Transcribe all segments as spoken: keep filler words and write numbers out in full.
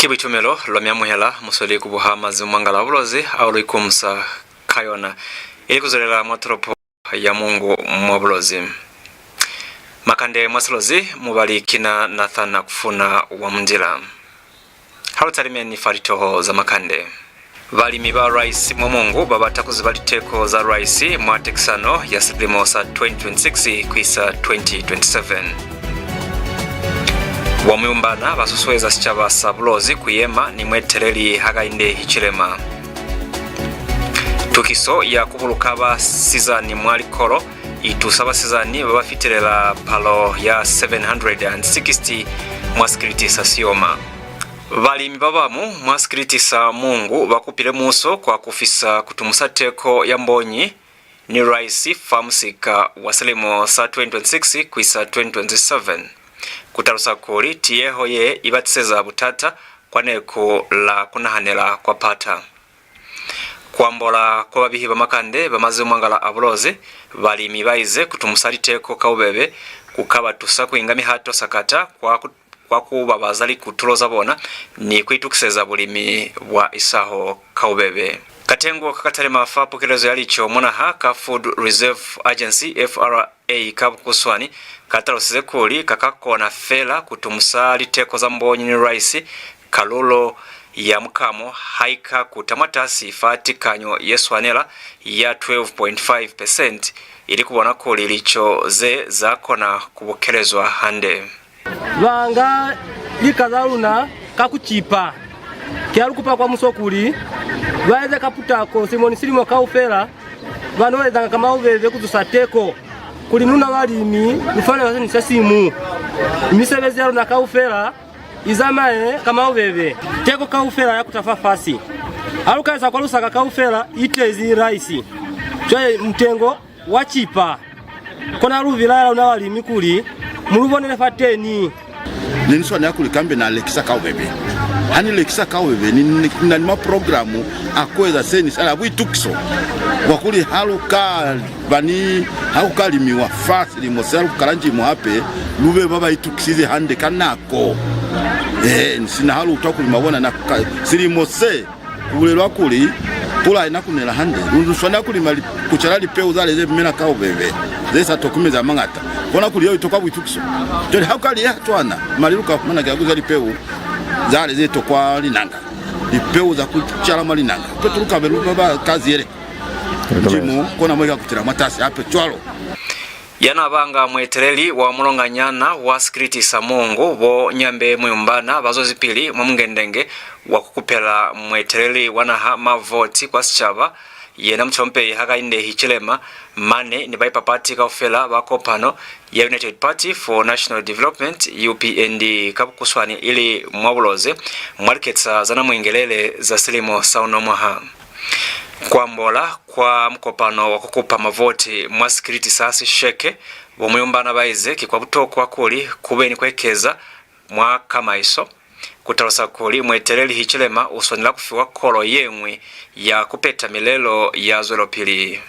Buitumelo lwa mi amuhela, mu sweli ku buha mazimumwangala a Bulozi ao lu ikumusa ka yona, ili ku zwelela mwa tolopo ya Mongu mwa Bulozi. Makande mwa Silozi, mubali ki na Nathan Akufuna wa Mundila. Ha lu talimeni fa litoho za makande. Balimi ba rice mwa Mongu ba bata ku ziba liteko za rice mwa tekisano ya silimo sa twenty twenty-six ku isa twenty twenty-seven. Bo Muyumbana ba susueza sicaba sa Bulozi ku yema ni mueteleli Hakainde Hichilema. Tukiso ya ku buluka basizani mwa likolo i tusa basizani ba ba fitelela palo ya seven hundred and sixty mwa sikiliti sa Sioma. Balimi ba bamu mwa sikiliti sa Mongu ba kupile muuso ku akufisa ku tumusa teko ya mbonyi ni rice fa musika wa silimo sa twenty twenty-six ku isa twenty twenty-seven, ku talusa kuli tiyeho ye i ba tiseza butata kwa neku la ku nahanela kwa pata. Ku ambola kwa babihi ba makande ba mazimumwangala a Bulozi, balimi ba ize ku tumusa liteko ka bubebe ku ka ba tusa ku inga mihato sakata kwa ku, kwa ku babaza likutulo za bona ni ku itukiseza bulimi bwa isaho ka bubebe. Katengo ka ka talima fa pukelezo ya lico mwa naha ka Food Reserve Agency, F R A ka bukuswani, ka talusize kuli ka ka kona fela ku tumusa liteko za mbonyi ni rice, kalulo ya mukamo ha i ka kuta mwatasi fa tikanyo ye swanela ya twelve point five percent, ili ku bona kuli lico ze za kona ku bukelezwa hande. Ba nga lika za luna ka ku cipa. Ki ha lu kupa kwa muso kuli ba eze ka putako silimo ni silimo kaufela, ba no ezanga ka maubebe ku zusa teko, kuli luna balimi lu fane se siñwi se siñwi. Misebezi ya luna kaufela i zamaye ka maubebe. Teko kaufela ya kuta fafasi. Ha lu ka eza kwa Lusaka kaufela i tezi rice. Cwale mutengo wa cipa. Kona lu bilaela luna balimi kuli mu lu bonele fateni. Ne ni swanela kuli kambe na lekisa ka bubebe. Ha ni lekisa ka bubebe, ni, ni, ni na ni maprogramu a ku eza se ni sala buitukiso bwa kuli ha lu ka ba ni, ha ku ka limiwa fa silimo se, ha lu kala njimo hape, lu be ba ba itukisize hande ka nako. Ee, ni sina ha lu utwa kuli mabona na ka, silimo se, ku bulelwa kuli pula ha i na ku nela hande. Lu, lu swanela ku lima li, ku cala lipeu za leze mela ka bubebe, ze sa tokwi mezi a mañata. Kona kuli yeo i tokwa buitukiso. Cwale ha ku ka liyeha cwana, mali lu ka fumana ki a ku za lipeu za leze tokwa linanga, lipeu za ku cala mwa linanga. Petu lu ka be lu ba, ba ka ziyele njimo, kona mo i ka kutela mwatasi hape cwalo. Ya n'a banga mueteleli wa mulonganyana wa sikiliti sa Mongu, bo Nyambe Muyumbana, ba zwezipili mwa mungendenge wa ku kupela mueteleli wa naha mavoti kwa sicaba, yena mucompei Hakainde Hichilema, mane ni baipapati kaufela ba kopano ya United Party for National Development, U P N D ka bukuswani, ili mwa Bulozi, mwa liketisa za namuingelele za silimo sa uno mwaha. Ku ambola kwa mukopano wa ku kupa mavoti mwa sikiliti sa Sesheke, bo Muyumbana ba ize ki kwa butokwa kuli ku be ni ku ekeza mwa kamaiso, ku talusa kuli mueteleli Hichilema u swanela ku fiwa kolo ye ñwi ya ku peta milelo ya zwelopili.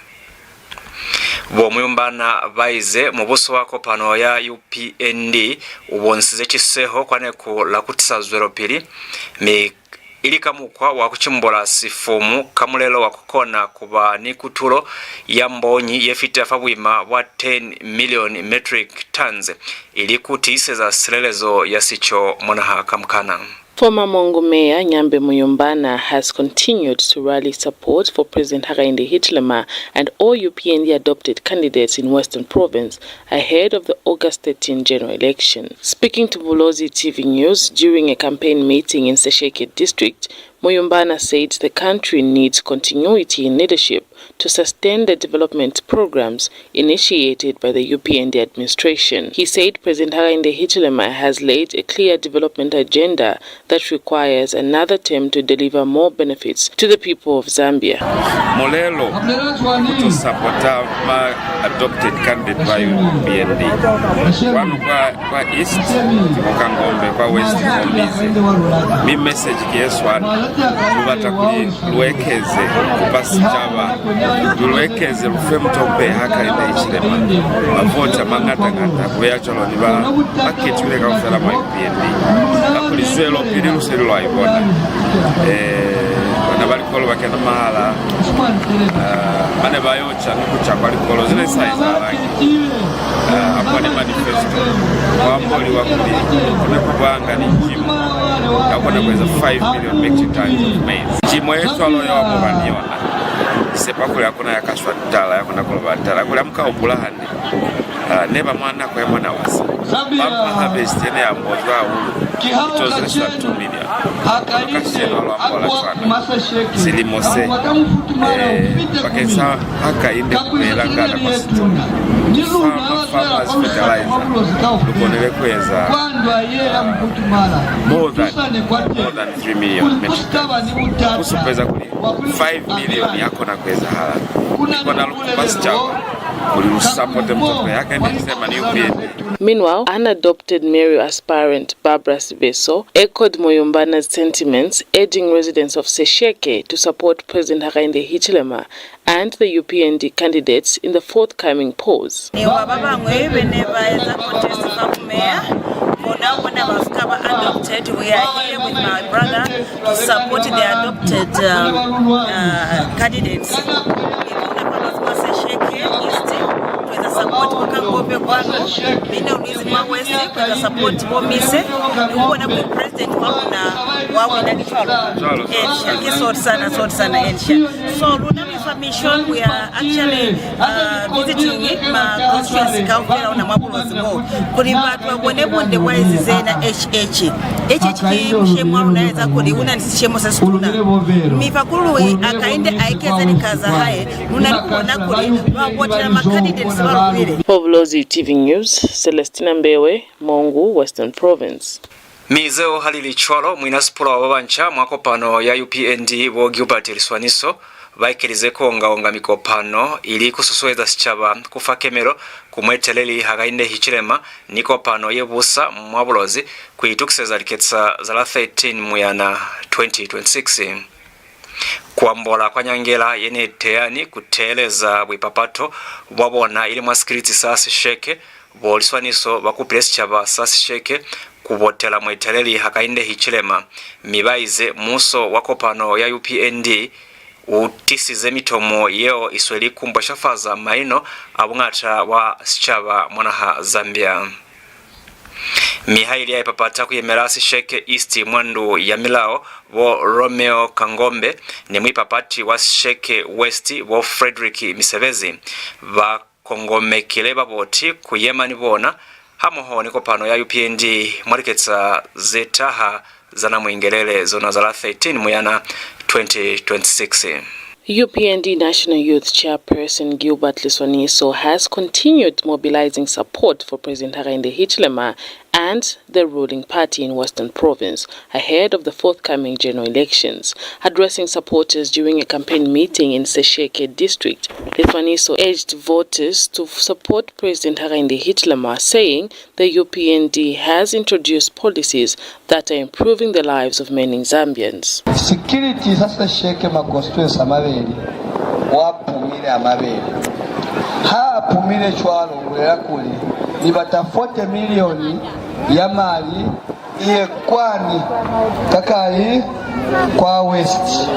Bo Muyumbana ba ize mubuso wa kopano ya U P N D u bonisize ciseho kwa neku la ku tisa zwelopili, mi ili ka mukwa wa ku cimbula sifumu ka mulelo wa ku kona ku ba ni kutulo ya mbonyi ye fita fa buima bwa ten million metric tons, ili ku tiiseza silelezo ya sico mwa naha kamukana. Former Mongu Mayor Nyambe Muyumbana has continued to rally support for President Hakainde Hichilema and all U P N D adopted candidates in Western Province ahead of the August thirteen general election. Speaking to Bulozi T V News during a campaign meeting in Sesheke District, Muyumbana said the country needs continuity in leadership to sustain the development programs initiated by the U P N D administration. He said President Hakainde Hichilema has laid a clear development agenda that requires another term to deliver more benefits to the people of Zambia. Mulelo ku to sapota ma adopted candidate ba U P N D. Kwanu kwa, kwa East, ki ku Kangombe, kwa West, kwa Mbizi. Mi message ki ye swana. Lu bata kuli lu ekeze ku fa sicaba, lu lu ekeze, lu fe mutope Hakainde Hichilema mavoti a mañata-ñata ku ya cwalo ni ba ba ketwile kaufela mwa U P N D. Kakuli zwelopili lu se lu lwa i bona. Eh, bana ba likolo ba kena mahala, ah, ba ne ba yo ca ni ku ca kwa likolo, ze ne sa ezahalangi. Ah, ha ku na ni manifesto, kwa amboliwa kuli ku ne ku banga ni njimo ya kona ku eza five million metric tons of maize. Njimo ye cwalo yeo ha mu ba ni yona, ni sepa kuli ha ku na ya ka shwa tala, ya kona ku loba tala. Kuli ha mu ka hupula hande, ah, ne ba mwa nako ya mwana wa se. Bumper harvest ye ne i ambozwi hahulu, i tozi less than two million. Kacenu ha lu ambola cwana, silimo se, eh, bakeng sa Hakainde ku beelanga nako situna, ku fa ma farmers fertilizer, lu konile ku eza, ah, more than, more than three million metric tons. Ku supeza kuli five million ya kona ku ezahala. Ni kona lu kupa sicaba kuli lu sapote mutopo ya Hakainde Hichilema ni U P N D. Meanwhile, unadopted male aspirant Barbara Sibeso echoed Muyumbana's sentiments, urging residents of Sesheke to support President Hakainde Hichilema and the U P N D candidates in the forthcoming polls. Ni ba ba bañwi be ne ba eza contest fa bumeya, bona bona ba si ka ba adopted. We are here with my brother to support the adopted, uh, uh, candidates. Ni bona kwa Sesheke East, to eza support kwa Kangombe kwanu, mi ne u izi kwa West, to eza support bo Mise, ni ku bona kuli president wa luna wa wina, ki cwalo. Ensha, ki so sana, so sana, ensha. So, luna mi fa mission, we are actually, uh, visiting ma constituency kaufela ona mwa Bulozi mo, kuli batu ba bone bunde bwa ezi zena. H H. H H ki mushemo wa luna, eza kuli una ni sishemo se situna. Mi fa kuli Hakainde a ekeze lika za hae, luna ni ku bona kuli lwa votela ma candidates ba lukile. For Bulozi T V News, Celestina Mbewe, Mongu, Western Province. Mi zeo ha li li cwalo, muinasipula wa ba banca mwa kopano ya U P N D, bo Gilbert Liswaniso, ba ekelize ku onga-onga mikopano ili ku susueza sicaba ku fa kemelo ku mueteleli Hakainde Hichilema ni kopano ye busa mwa Bulozi ku itukiseza liketisa za la thirteen Muyana twenty twenty-six. Ku ambola kwa nyangela ye ne teyani ku teeleza buipapato bwa bona ili mwa sikiliti sa Sesheke, bo Liswaniso ba kupile sicaba sa Sesheke ku votela mueteleli Hakainde Hichilema, mi ba ize muuso wa kopano ya U P N D u tisize mitomo yeo i sweli ku mbwashafaza maino a buñata bwa sicaba mwa naha Zambia. Mi ha ili ya ipapata ku yemela Sesheke East mwa ndu ya milao, bo Romeo Kangombe, ni muipapati wa Sesheke West, bo Frederick Misebezi, ba kongomekile baboti ku yema ni bona, hamoho ni kopano ya U P N D mwa liketisa ze taha za Namuingelele, zona za la thirteen Muyana twenty twenty-six. U P N D National Youth Chairperson Gilbert Liswaniso has continued mobilizing support for President Hakainde Hichilema and the ruling party in Western Province ahead of the forthcoming general elections. Addressing supporters during a campaign meeting in Sesheke district, Liswaniso urged voters to support President Hakainde Hichilema, saying the U P N D has introduced policies that are improving the lives of many Zambians. Sikiliti sa Sesheke ma constituency a mabeli, wa pumile a mabeli. Ha a pumile cwalo, u bulela kuli, "Ni bata forty million ya mali i ye kwani, kakali kwa West.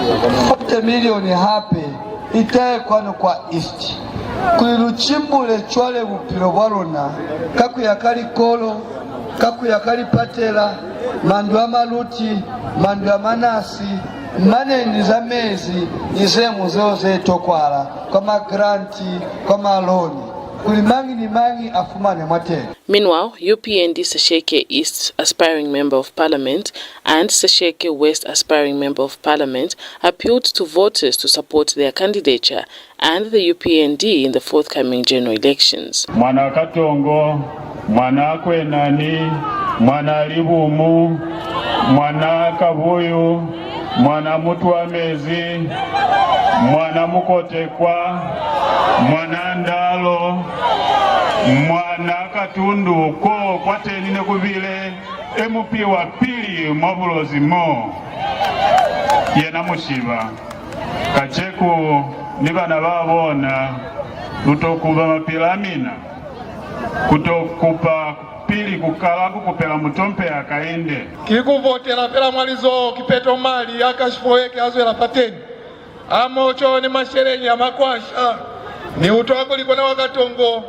Forty million hape i tahe kwanu kwa East, kuli lu cimbule cwale bupilo bwa luna ka ku ya ka likolo, ka ku ya ka lipatela, mandu a maluti, mandu a manasi, mane ni za mezi, ni ze ñwi zeo ze tokwahala, kwa magranti, kwa maloni, kuli mañi ni mañi a fumane mwateni." Meanwhile, U P N D Sesheke East aspiring member of parliament and Sesheke West aspiring member of parliament appealed to voters to support their candidature and the U P N D in the forthcoming general elections. Mwana Katongo, mwana Kwenani, mwana Libumu, mwana Kabuyu, mwana Mutuamezi, mwana Mukotekwa, mwana Ndalo, mwana Katundu, ko kwateni ne ku bile M P wa pili mwa Bulozi mo. Yena Mushiba, kaceku ni bana ba bona lu to kuba mapila a mina, ku to kupa pili ku kala ku kupela mutompeha Kainde. Ki ku votela fela mwa lizoho kipeto mali ya cash for work a zwela fateni. Hamoco ni masheleñi a makwasha. Ni utwa kuli kona kwa Katongo,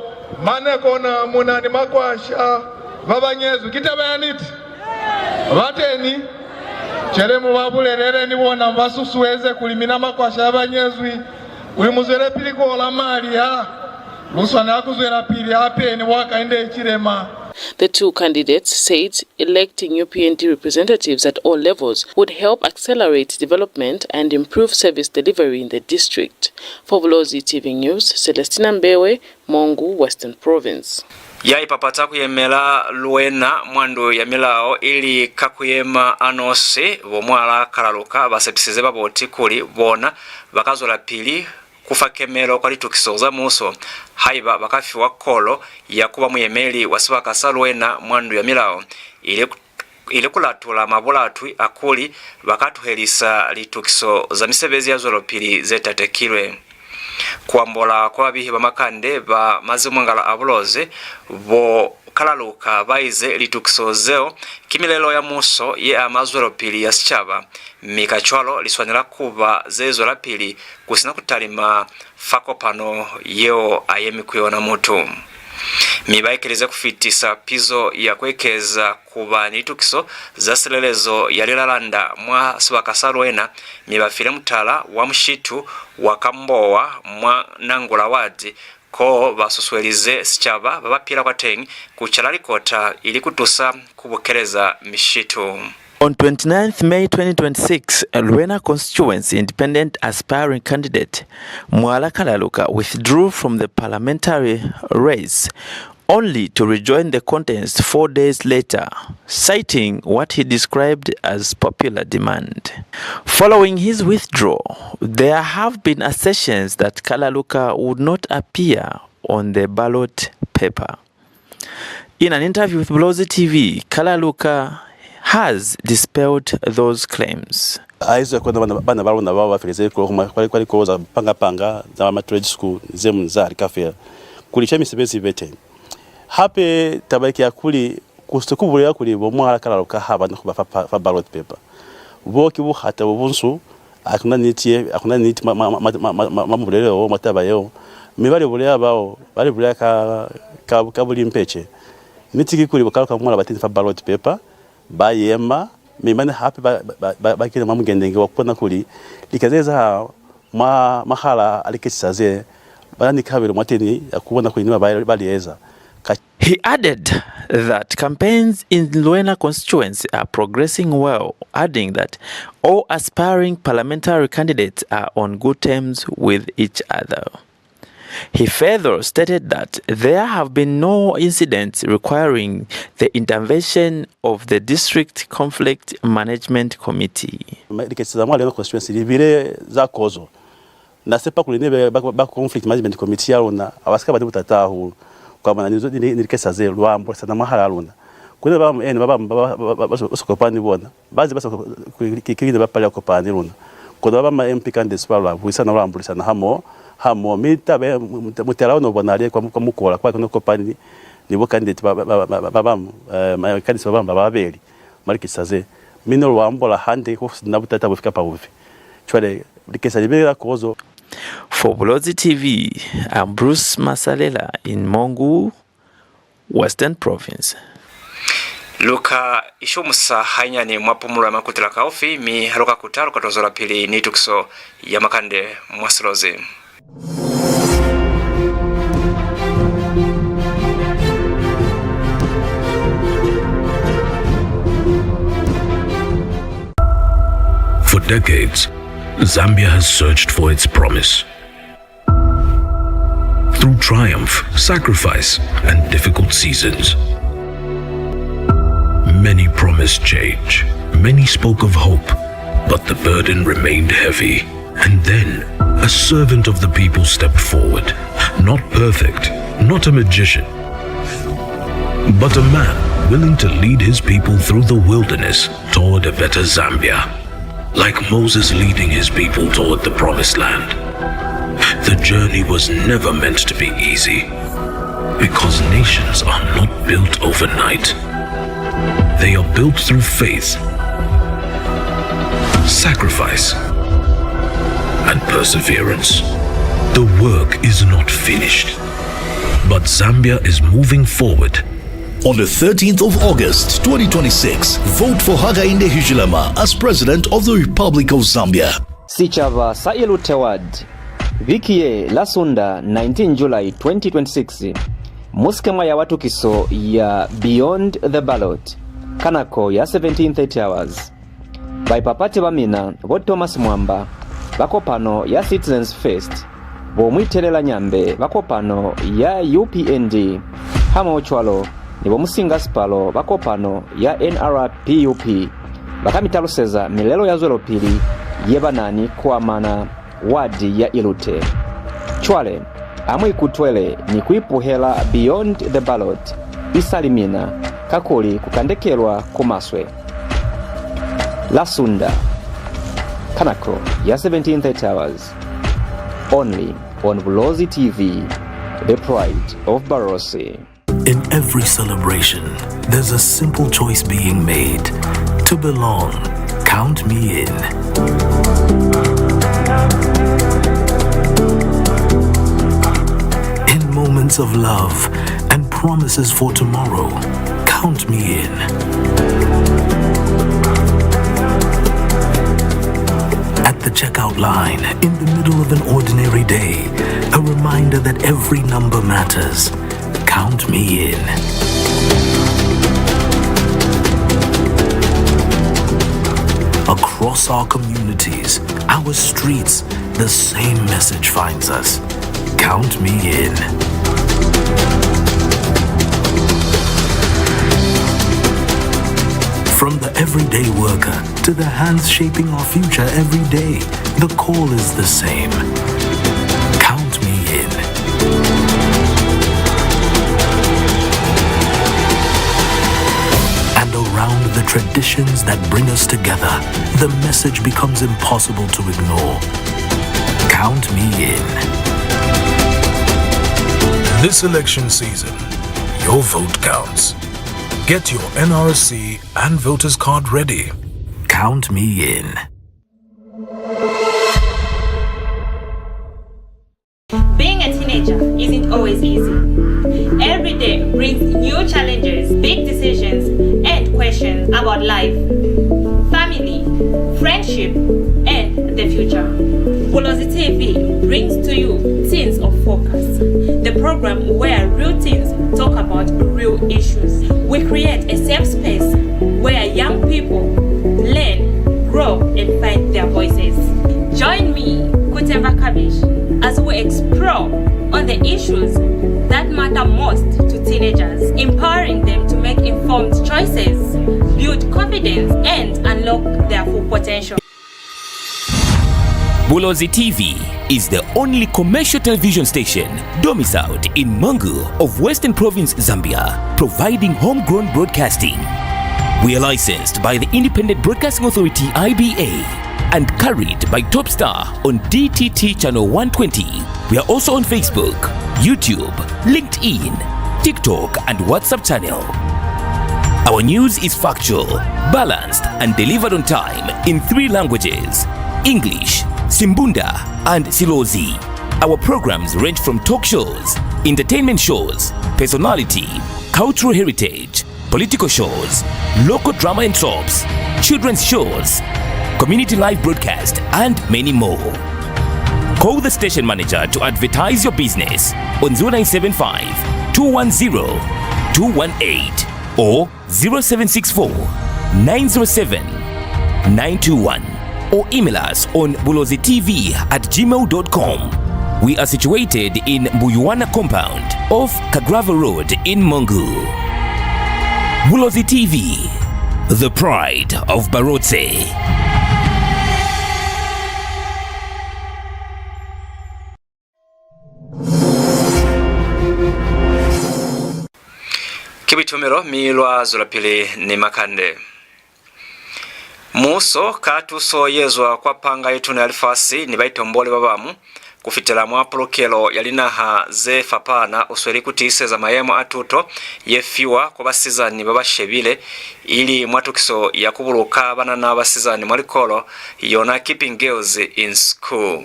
mane kona mu na ni makwasha ba ba nyezwi. Ki taba ya niti. Ba teñi. Cwale mu ba bulelele ni bona, mu ba susueze kuli mina makwasha ba ba nyezwi, kuli mu zwelepili ku hola mali a. Lu swanela ku zwelapili hape ni bwa Kainde Hichilema. The two candidates said electing U P N D representatives at all levels would help accelerate development and improve service delivery in the district. For Bulozi T V News, Celestina Mbewe, Mongu, Western Province. Ya ipapata ku yemela Luena mwa ndu ya milao ili ka ku yema a nosi, bo Mwala Kalaluka ba sepisize baboti kuli bona ba ka zwelapili ku fa kemelo kwa litukiso za muuso haiba ba ka fiwa kolo ya ku ba muyemeli wa sibaka sa Luena mwa ndu ya milao, ili ku, ili ku latula mabulatwi a kuli ba ka tuhelisa litukiso za misebezi ya zwelopili ze tatekilwe. Ku ambola kwa babihi ba makande ba mazimwangala a Bulozi, bo Kalaluka ba ize litukiso zeo ki milelo ya muuso ye ama zwelopili ya sicaba, mi kacwalo li swanela ku ba ze zwelapili ku si na ku talima fa kopano yeo a yemi ku yona mutu. Mi ba ekelize ku fitisa pizo ya ku ekeza ku ba ni litukiso za silelezo ya lilalanda mwa sibaka sa Luena, mi ba file mutala wa mushitu wa Kambowa mwa Nangula Ward, ko ba susuelize sicaba ba ba pila kwateñi ku cala likota ili ku tusa ku bukeleza mishitu. On twenty-ninth May twenty twenty-six, Luena constituency independent aspiring candidate Mwala Kalaluka withdrew from the parliamentary race, only to rejoin the contest four days later, citing what he described as popular demand. Following his withdrawal, there have been assertions that Kalaluka would not appear on the ballot paper. In an interview with Bulozi T V, Kalaluka has dispelled those claims. Aizo ya kona bana, bana ba luna bao ba feleze likolo kwa, kwa, kwa likolo za panga-panga za ma trade school, ze mu za lika fela, kuli ca misebezi ibe teñi. Hape taba ki ya kuli ku se ku bulela kuli bo Mwala Kalaluka ha ba na ku ba fa, fa, fa ballot paper. Bo ki buhata bo bunsu, ha ku na niti ye, ha ku na niti mwa, mwa, mwa mubulelelo wo, mwa taba yeo. Mi ba li bulela bao, ba li bulela ka, ka, ka bulimpece. Niti ki kuli bo Kalaluka Mwala ba teñi fa ballot paper, ba yema, mi mane hape ba, ba, ba, ba kena mwa mugendenge wa ku bona kuli lika ze ezahala mwa, mwahalaa liketisa ze, ba na ni kabelo mwateñi ya ku bona kuli ni ba, ba, ba li eza. Ka He added that campaigns in Luena constituency are progressing well, adding that all aspiring parliamentary candidates are on good terms with each other. He further stated that there have been no incidents requiring the intervention of the District Conflict Management Committee. Ma-, liketisa za mwa Luena constituency li bile za kozo. Na sepa kuli nebe ba, ba Conflict Management Committee ya luna ha ba si ka ba ni butata hahulu ku amana ni, ni, ni liketisa ze lwa ambolisana mwahalaa luna. Ku na ba bañwi, eni, ba bañwi ba, ba, ba, ba, ba so, so kopani ni bona. Ba ziba sa ku, ku, ki, ki ne ba palelwa ku kopana ni luna. Kono ba bañwi ma M P candidates ba lwa buisana, lwa ambolisana hamoho, hamoho. Mi taba ye, mu-, mu-, mutala o no bonahali kwa, kwa Mukola, kwa kono kopani ni bo candidate ba, ba, ba, ba, ba bañwi, eh, ma candidates ba bañwi ba babeli mwa liketisa ze. Mi ne lu ambola hande ku si na butata bufi kapa bufi. Cwale, liketisa li bile la kozo. For Bulozi T V, I'm Bruce Masalela in Mongu, Western Province. Lu ka ishumusa hainyani mwa pumulo ya makutela kaufi, mi ha lu ka kuta, lu ka to zwelapili ni tukiso ya makande mwa Silozi. For decades, Zambia has searched for its promise. Through triumph, sacrifice, and difficult seasons, many promised change. Many spoke of hope, but the burden remained heavy. And then, a servant of the people stepped forward. Not perfect, not a magician, but a man willing to lead his people through the wilderness toward a better Zambia. Like Moses leading his people toward the promised land, the journey was never meant to be easy, because nations are not built overnight. They are built through faith, sacrifice, and perseverance. The work is not finished, but Zambia is moving forward. On the thirteenth of August twenty twenty-six, vote for Hakainde Hichilema as President of the Republic of Zambia. Sicaba sa Ilute Ward. Viki ye, la Sunda, nineteen July twenty twenty-six, mu si ke mwa yawa tukiso ya Beyond the Ballot ka nako ya seventeen thirty hours. Baipapati ba mina, bo Thomas Mwamba, ba kopano ya Citizens First, bo Muitelela Nyambe ba kopano ya U P N D, hamohocwalo ni bo Musinga Sipalo ba kopano ya N R P U P, ba ka mi taluseza milelo ya zwelopili ye ba na ni ku amana wadi ya Ilute. Cwale, a mu ikutwele ni ku ipuhela Beyond the Ballot, isali mina, kakuli ku kandekelwa ku maswe. La Sunda, ka nako ya seventeen thirty hours, only on Bulozi T V, the pride of Barotse. In every celebration, there's a simple choice being made to belong. Count me in. In moments of love and promises for tomorrow, count me in. At the checkout line, in the middle of an ordinary day, a reminder that every number matters. Count me in. Across our communities, our streets, the same message finds us. Count me in. From the everyday worker to the hands shaping our future every day, the call is the same. Count me in. And around the traditions that bring us together, the message becomes impossible to ignore. Count me in. This election season, your vote counts. Get your N R C and voter's card ready. Count me in. Being a teenager isn't always easy. Every day brings new challenges, big decisions, and questions about life, family, friendship, and the future. Bulozi T V brings to you Teens of Focus, the program where real teens talk about real issues. We create a safe space where young people learn, grow, and find their voices. Join me, Kutemba Kabish, as we explore on the issues that matter most to teenagers, empowering them to make informed choices, build confidence, and unlock their full potential. Bulozi T V is the only commercial television station domiciled in Mongu of Western Province, Zambia, providing homegrown broadcasting. We are licensed by the Independent Broadcasting Authority, I B A, and carried by Top Star on D T T channel one twenty. We are also on Facebook, YouTube, LinkedIn, TikTok, and WhatsApp channel. Our news is factual, balanced, and delivered on time in three languages: English, Simbunda, and Silozi. Our programs range from talk shows, entertainment shows, personality, cultural heritage, political shows, local drama and soaps, children's shows, community live broadcast, and many more. Call the station manager to advertise your business on zero nine seven five, two one zero, two one eight or zero seven six four, nine zero seven, nine two one, or email us on bulozi T V at gmail dot com. We are situated in Mbuyuwana compound off Kagrava Road in Mongu. Bulozi T V, the pride of Barotse. Ki buitumelo, mi lwa zwelapili ni makande. Muuso, ka tuso ye zwa kwa Panga ye Tuna ya Lifasi ni baitomboli ba bañwi, ku fitela mwa Pulukelo ya Linaha ze Fapana, u sweli ku tiiseza mayemo a tuto ye fiwa kwa basizani ba ba shebile, ili mwa tukiso ya ku buluka banana ba basizani mwa likolo, yona Keeping Girls in School.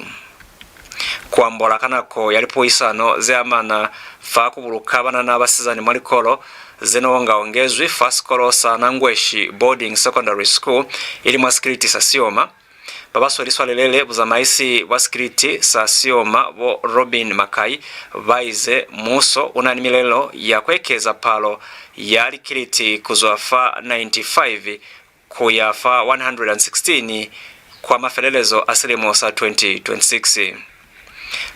Ku ambola ka nako ya lipuisano ze amana fa ku buluka banana ba basizani mwa likolo ze no ongaongezwi fa sikolo sa Nangweshi Boarding Secondary School, ili mwa sikiliti sa Sioma, ba ba sweli swalelele buzamaisi bwa sikiliti sa Sioma, bo Robin Makai, ba ize muuso u na ni milelo ya ku ekeza palo ya likiliti ku zwa fa ninety-five ku ya fa one hundred and sixteen kwa mafelelezo a silimo sa twenty twenty-six.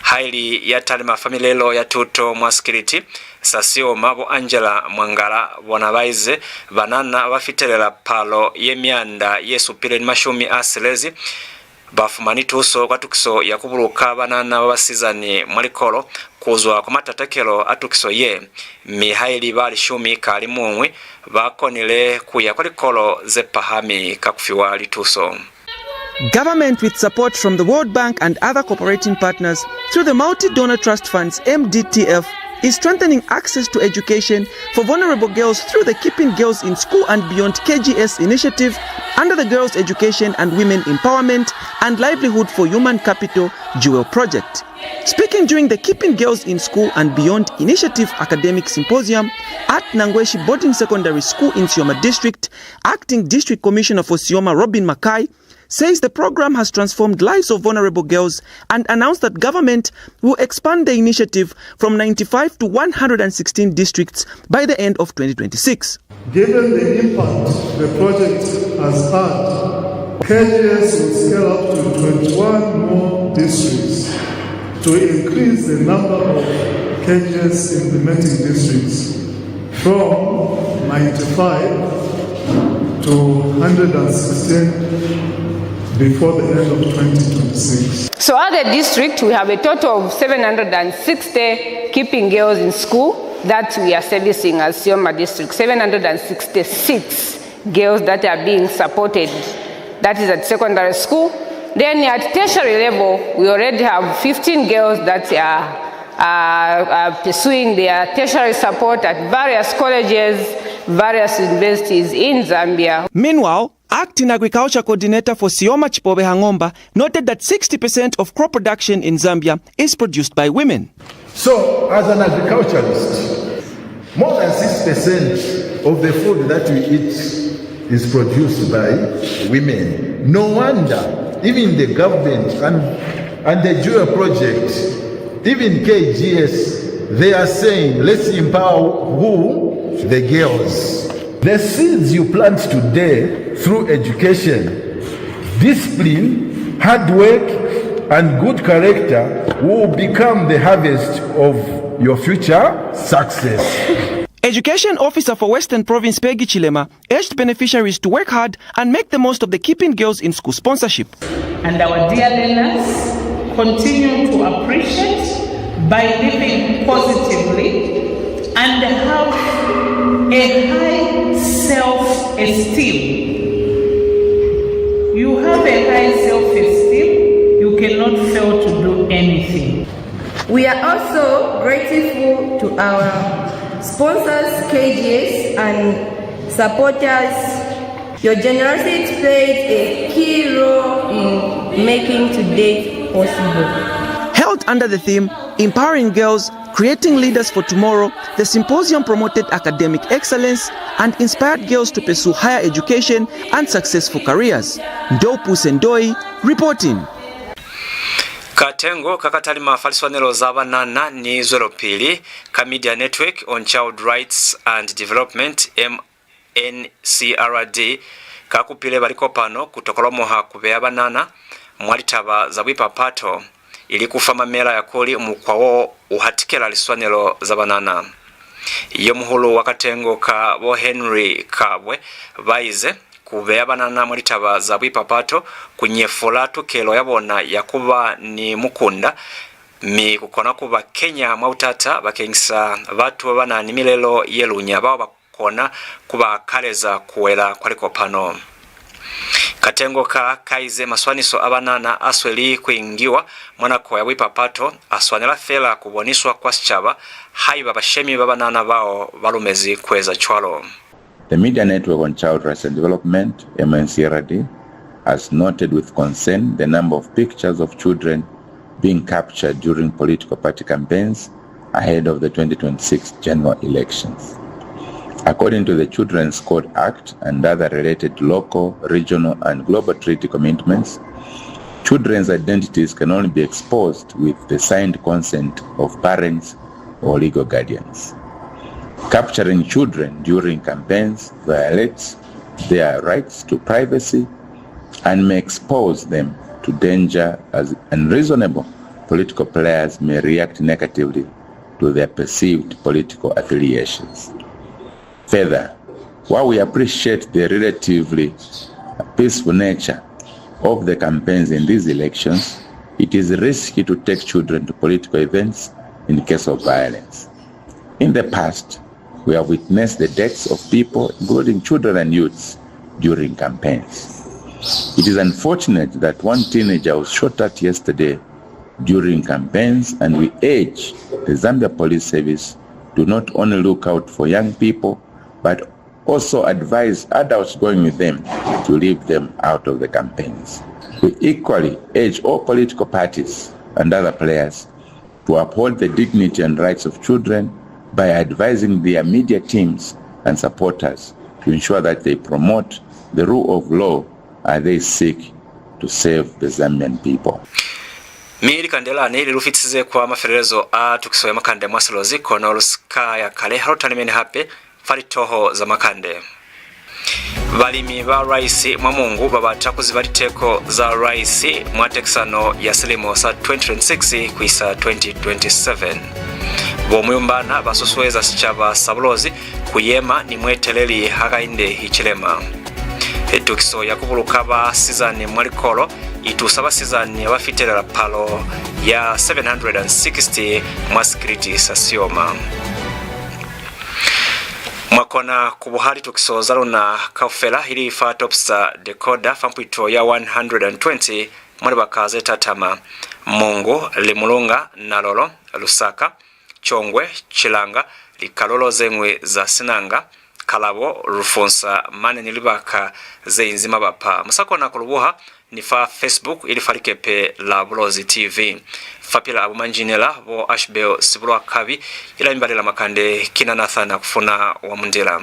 Haili ya talima fa milelo ya tuto mwa sikiliti sa Sioma, bo Angela Mwangala, bona ba ize banana ba fitelela palo ye mianda ye supile ni mashumi a silezi, ba fumani tuso kwa tukiso ya ku buluka banana ba basizani mwa likolo ku zwa kwa matatakelo a tukiso ye, mi haili ba lishumi ka limuñwi ba konile ku ya kwa likolo ze pahami ka ku fiwa lituso. Government, with support from the World Bank and other cooperating partners through the Multi-Donor Trust Funds, M D T F, is strengthening access to education for vulnerable girls through the Keeping Girls in School and Beyond K G S initiative under the Girls Education and Women Empowerment and Livelihood for Human Capital Jewel Project. Speaking during the Keeping Girls in School and Beyond Initiative Academic Symposium at Nangweshi Boarding Secondary School in Sioma District, Acting District Commissioner for Sioma Robin Makai says the program has transformed lives of vulnerable girls and announced that government will expand the initiative from ninety-five to one hundred and sixteen districts by the end of twenty twenty-six. Given the impact the project has had, K G S will scale up to twenty-one more districts to increase the number of K G S implementing districts from ninety-five to hundred and sixteen before the end of twenty twenty-six. So at the district, we have a total of seven hundred and sixty Keeping Girls in School that we are servicing as Sioma District, seven hundred and sixty-six girls that are being supported, that is at secondary school. Then at tertiary level, we already have fifteen girls that are, are, are pursuing their tertiary support at various colleges, various universities in Zambia. Meanwhile, Acting Agriculture Coordinator for Sioma Chipobe Hangomba noted that sixty percent of crop production in Zambia is produced by women. So, as an agriculturist, more than sixty percent of the food that we eat is produced by women. No wonder even the government and, and the Jewel Project, even K G S, they are saying, "Let's empower who? The girls." The seeds you plant today through education, discipline, hard work, and good character will become the harvest of your future success. Education Officer for Western Province Peggy Chilema urged beneficiaries to work hard and make the most of the Keeping Girls in School sponsorship. And our dear learners, continue to appreciate by living positively and have a high self-esteem. You have a high self-esteem, you cannot fail to do anything. We are also grateful to our sponsors, K G S, and supporters. Your generosity played a key role in making today possible. Held under the theme, "Empowering Girls, Creating Leaders for Tomorrow," the symposium promoted academic excellence and inspired girls to pursue higher education and successful careers. Ndopuse Ndoi reporting. Katengo ka ka talima fa liswanelo za banana ni zwelopili ka Media Network on Child Rights and Development, M N C R D, ka kupile ba likopano ku tokolomoha ku beya banana mwa litaba za buipapato, ili ku fa mamela ya kuli mukwa wo u hatikela liswanelo za banana. Yo muhulu wa katengo ka, bo Henry Kabwe, ba ize, ku beya banana mwa litaba za buipapato ku nyefula tukelo ya bona ya ku ba ni mukunda, mi ku kona ku ba kenya mwa butata bakeñisa batu ba ba na ni milelo ye lunya bao ba kona ku ba akaleza ku wela kwa likopano. Katengo ka kaize maswaniso a banana a sweli ku ingiwa mwa nako ya buipapato a swanela fela ku boniswa kwa sicaba haiba bashemi ba banana bao ba lumezi ku eza cwalo. The Media Network on Child Rights and Development, M N C R D, has noted with concern the number of pictures of children being captured during political party campaigns ahead of the twenty twenty-six general elections. According to the Children's Code Act and other related local, regional, and global treaty commitments, children's identities can only be exposed with the signed consent of parents or legal guardians. Capturing children during campaigns violates their rights to privacy and may expose them to danger, as unreasonable political players may react negatively to their perceived political affiliations. Further, while we appreciate the relatively peaceful nature of the campaigns in these elections, it is risky to take children to political events in case of violence. In the past, we have witnessed the deaths of people, including children and youths, during campaigns. It is unfortunate that one teenager was shot at yesterday during campaigns, and we urge the Zambia Police Service to not only look out for young people, but also advise adults going with them to leave them out of the campaigns. We equally urge all political parties and other players to uphold the dignity and rights of children by advising their media teams and supporters to ensure that they promote the rule of law as they seek to serve the Zambian people. Mi likande lani li lu fitisize kwa mafelelezo a tukiso ya makande mwa Silozi, kono lu si ka ya kale, ha lu talimeni hape fa litoho za makande. Balimi ba rice mwa Mongu ba bata ku ziba liteko za rice mwa tekisano ya silimo sa twenty twenty-six ku isa twenty twenty-seven. Bo Muyumbana ba susueza sicaba sa Bulozi ku yema ni mueteleli Hakainde Hichilema. Tukiso ya ku buluka basizani mwa likolo i tusa basizani ba ba fitelela palo ya seven hundred and sixty mwa sikiliti sa Sioma. Mwa kona ku buha litukiso za luna kaufela ili fa Topstar Decoder fa mpwito ya one hundred and twenty mwa libaka ze tatama: Mongu, Limulunga, Nalolo, Lusaka, Chongwe, Chilanga, likalulo ze ñwi za Senanga, Kalabo, Lufunsa, mane ni libaka ze inzi mabapa. Mu sa kona ku lu buha ni fa Facebook ili fa likepe la Bulozi T V. Fapil'a bo manjinela, bo Ashbel Sibulwakabi, ila mi balela makande ki na Nathan Akufuna wa Mundila.